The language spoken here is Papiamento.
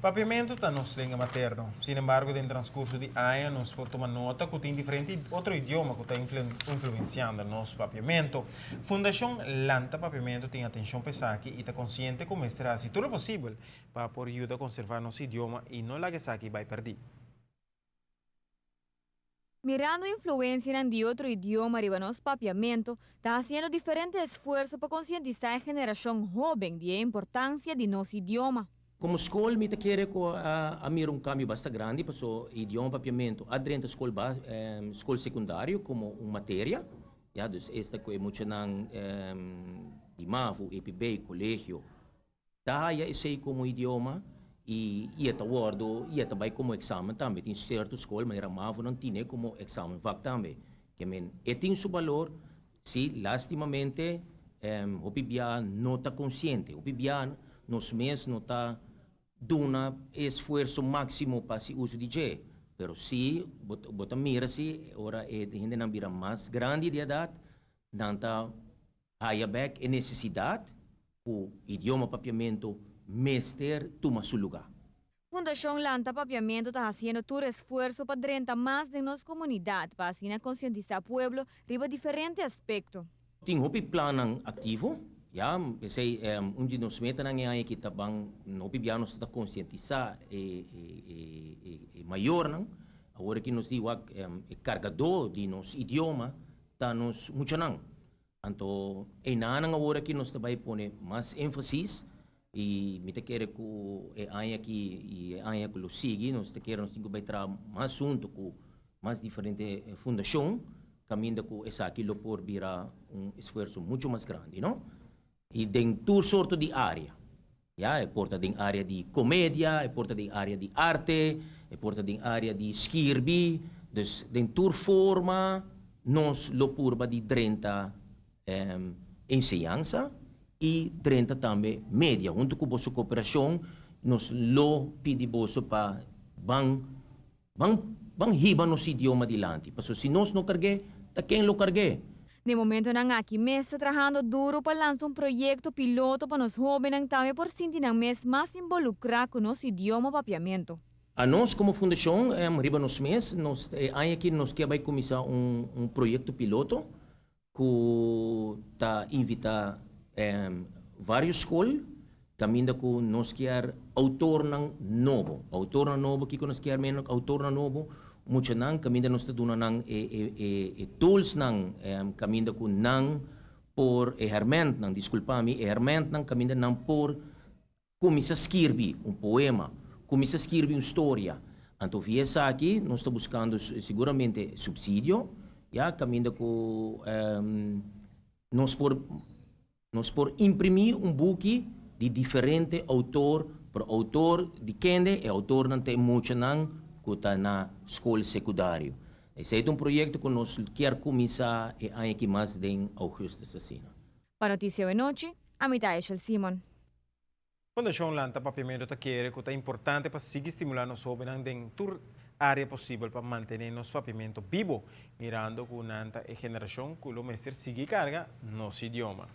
Papiamento ta nos lenga materno. Sin embargo, den transcurso di aña nos por tuma nota cu tin diferente otro idioma cu ta influenciando nos papiamento. Fundacion Lanta Papiamento tin atencion pa esaki y ta consciente cu mester haci tur lo posibel pa por yuda conserva nos idioma y no laga esaki bay perdi. Mirando influencianan di otro idioma riba nos papiamento, ta haciendo diferente esfuerso pa concientisa e generacion hoben di e importancia di nos idioma. Como scol, mi ta kere cu a mira un cambio basta grandi, paso idioma papiamento a drenta scol, scol secundario como un materia, ja, dus esta cu e muchanan di MAVO, EPB, colegio, ta haya esey como idioma y e ta wordo y e ta bay como examen tambe. Tin cierto scol, manera MAVO, nan tin como examenvak tambe. Kiermen, e tin su balor, si lastimamente hopi bia no ta consciente, hopi bia nos mes no ta duna esfuerso maximo pa haci uso di dje. Pero si, bo ta mira si, ora e hendenan bira mas grandi di edad, nan ta haya bek e necesidad cu idioma papiamento mester tuma su lugar. Fundacion Lanta Papiamento ta haciendo tur esfuerso pa drenta mas den nos comunidad, pa asina concientisa pueblo riba diferente aspecto. Tin hopi plannan activo, ja, esey un di nos metanan e cu ta ban hopi bia nos ta concientisa e mayornan. Awor cu nos di e cargador di nos idioma ta nos muchanan. Anto, einan awor cu nos ta bay pone mas enfasis y mi ta kere cu e aña aki y e aña cu lo sigui, nos ta kere nos tin cu bay traha mas hunto cu mas diferente fundacion, caminda cu esaki lo por bira un esfuerso mucho mas grandi, no? Y den tur sorto di area. Ja, e por ta den area di comedia, e por ta den area di arte, e por ta den area di skirbi. Dus den tur forma nos lo purba di drenta enseñansa y drenta tambe media. Hunto cu boso cooperacion, nos lo pidi boso pa ban ban ban hiba nos idioma dilanti. Paso si nos no cargue, ta ken lo cargue? Na momentonan aki mes ta trahando duro pa lansa un proyecto piloto pa nos hobennan tambe por sinti nan mes mas involucra cu nos idioma papiamento. A nos como fundacion, riba nos mes, nos aña aki nos kier bay cuminsa un proyecto piloto cu ta invita varios scol, caminda cu nos kier autornan nobo. Autornan nobo, kico nos kier men autornan nobo? Muchanan, caminda nos ta duna nan e tools nan, caminda cu nan por, e hermentnan, disculpa mi, e hermentnan, caminda nan por cuminsa skirbi un poema, cuminsa skirbi un storia. Anto via esaki, nos ta buscando seguramente subsidio, ja, caminda cu nos por imprimi un buki di diferente autor, pero autor di kende e autornan ta muchanan cu ta na scol secundario. Esey ta un proyecto cu nos kier cuminsa e aña aki mas den augustus asina. Pa Noticia di Anochi, ami ta Eshel Simon. Fundacion Lanta Papiamento ta kere cu ta importante pa sigui stimula nos hobennan den tur area posibel pa mantene nos papiamento bibo, mirando cu nan ta e generacion cu lo mester sigui carga nos idioma.